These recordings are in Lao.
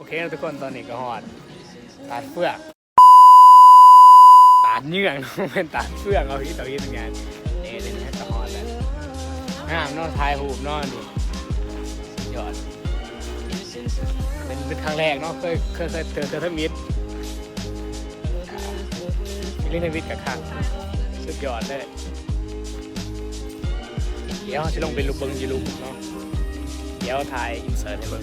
ເຄ ທຸກຄົນ ຕອນນີ້ກໍຮອດຕາດເຟືອງ ຕາດເຍືອງ ເນາະ ແມ່ນຕາດເຟືອງ ເອົາ ອີ່ຕົວ ອີ່ຕົວ ຫຍັງ ນີ້ ນີ້ ນີ້ ກໍຮອດແລ້ວ ງາມເນາະ ຖ່າຍຮູບເນາະ ນີ້ ສຸດຍອດ ເປັນ ເປັນຄັ້ງແລກເນາະ ເຄີຍ ເຄີຍ ເຄີຍ ເທື່ອ ເທື່ອທຳອິດ ເທື່ອທຳອິດກະຄັກ ສຸດຍອດເລີຍ. ດຽວເຮົາຊິລົງໄປລຸມເບິ່ງຢູ່ລຸ່ມເນາະ ດຽວຖ່າຍອິນເສີດໃຫ້ເບິ່ງ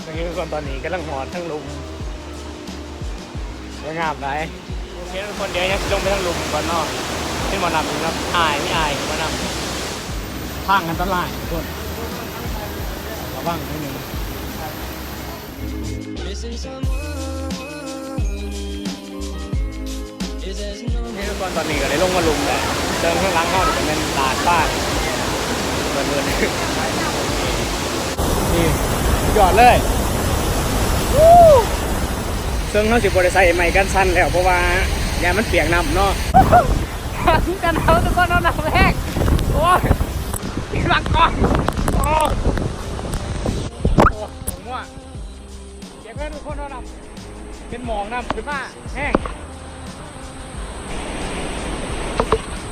ໂອເຄ ທຸກຄົນ ຕອນນີ້ກຳລັງຮອດທາງລຸ່ມ ສວຍງາມຫຼາຍ. ໂອເຄ ທຸກຄົນ ດຽວຍັງຊິລົງໄປທາງລຸ່ມກ່ອນເນາະ ເຫັນບໍ່ ນ້ຳນີ້ເນາະ ອ້າຍ ມີອ້າຍຂຶ້ນມານຳ ທາງອັນຕະລາຍ ທຸກຄົນ ລະວັງໜ້ອຍໜຶ່ງ. ນີ້ ທຸກຄົນ ຕອນນີ້ກໍໄດ້ລົງມາລຸ່ມແລ້ວ ເຊິ່ງຂ້າງຫຼັງເຮົານີ້ກໍແມ່ນຕາດປາ ເບິ່ງໆ ນີ້ ສຸດຍອດເລີຍ ເຊິ່ງເຮົາຊິບໍ່ໄດ້ໃສ່ໄມ້ກັນສັນແລ້ວ ເພາະວ່າຢ້ານມັນປຽກນ້ຳເນາະ ກັນເອົາ ທຸກຄົນ ເອົານ້ຳແຮງ ໂອ້ຍ ຫຼັງກ່ອນ ໂອ້ຍ ໂອ້ຍ ເກັບເງິນ ທຸກຄົນ ເອົານ້ຳ ເປັນໝອກນ້ຳຂຶ້ນມາແຮງ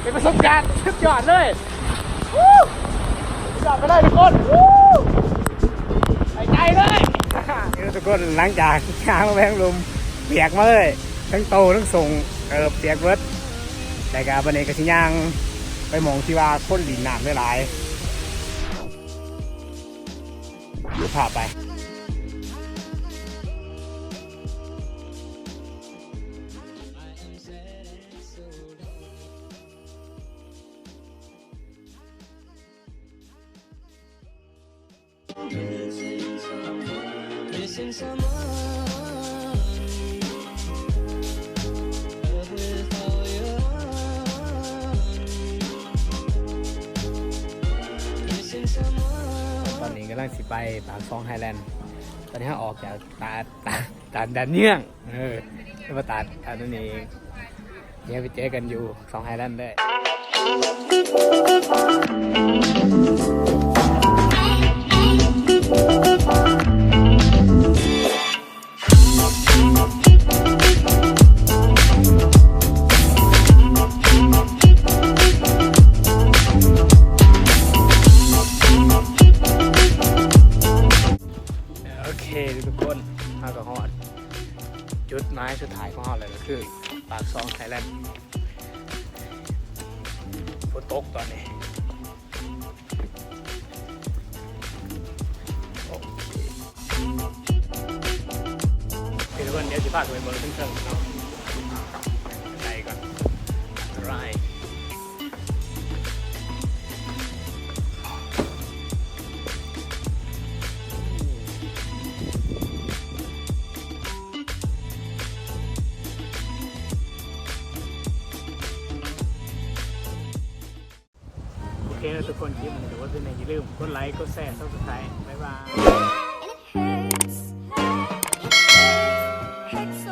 ເປັນປະສົບການສຸດຍອດເລີຍ ສຸດຍອດໄປເລີຍ ທຸກຄົນ ໄປໄກເລີຍ ນີ້ ທຸກຄົນ ຫຼັງຈາກຍ່າງລົງໄປທາງລຸ່ມ ປຽກມາເລີຍ ທັງໂຕທັງສົ້ງ ເອີ ປຽກເບິດ ແລ້ວກະບັດນີ້ກະຊິຍ່າງໄປໝ່ອງທີ່ວ່າຄົນຫຼິ້ນນ້ຳຫຼາຍໆ ພາໄປ. ຕອນນີ້ກຳລັງຊິໄປປາກຊ່ອງໄຮແລນ ຕອນນີ້ເຮົາອອກຈາກຕາດ ຕາດ ຕາດ ຕາດເຍືອງ ເອີ ແລ້ວມາຕາດ ຕາດອັນນີ້ ດຽວໄປເຈີກັນຢູ່ຊ່ອງໄຮແລນເດີ. ໂອເຄ ທຸກຄົນ ເຮົາກໍຮອດຈຸດໝາຍສຸດທ້າຍຂອງເຮົາແລ້ວ ກໍຄືປາກຊ່ອງໄຮແລນ. ຝົນຕົກຕອນນີ້ ໂອເຄ ເພື່ອນໆ ດຽວຊິພາຂຶ້ນໄປເບິ່ງເທິງໆ ເນາະ ໄກກ່ອນ ອັນຕະລາຍ. ໂອເຄ ທຸກຄົນ ຄລິບນີ້ກໍບໍ່ເປັນຫຍັງ ຢ່າລືມກົດໄລ ກົດແຊ ຊັບສະໄຄຣບ໌ ບາຍບາຍ.